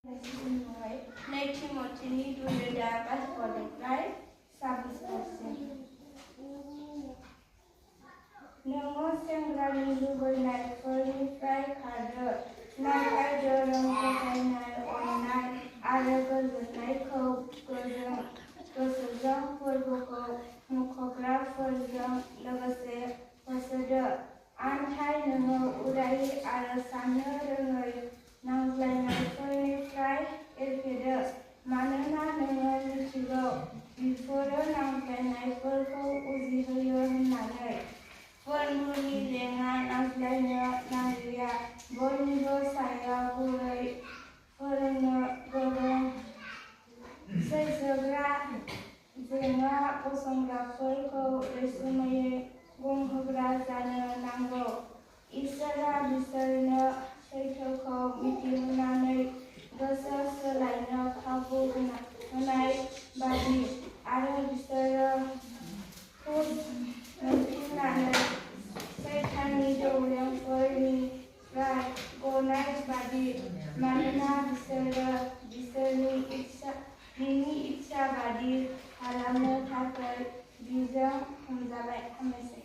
नैथि मथिनि दुरोदा पासपर्टनिफ्राय 26%। नोङो सेंग्रानि लुबैनायफोरनिफ्राय खारदो, नाथाय धोरोम फोथायनाय, अननाय आरो गोजोननायखौ गोसोजों फोरबोखौ मुंख'ग्राफोरजों लोगोसे होसोदो। आनथाय नोङो उदायै आरो साननो रोङै नांज्लायनायफोरनिफ्राय एरखेदो, मानोना नोङो मिथिगौ बेफोरो नांज्लायनायफोरखौ उजिहोयो होननानै। फोरबोनि लेङा नांज्लायनो नांलिया, बयनिबो सायाव गुरै फोरोंनो गोरों, सैजोग्रा, जेंना बोस्रांग्राफोरखौ रैसुमैयै बुंहोग्रा जानो नांगौ। इसोरआ बिसोरनो सैथोखौ मिथिहोनानै गोसो सोलायनो खाबु होनाय बादि, आरो बिसोरो खुद मोनफिननानै सैताननि दौलेंफोरनिफ्राय गनाय बादि, मानोना बिसोरो बिसोरनि इच्छा बादि खालामनो थाखाय बिजों हमजाबाय। हामबायसै।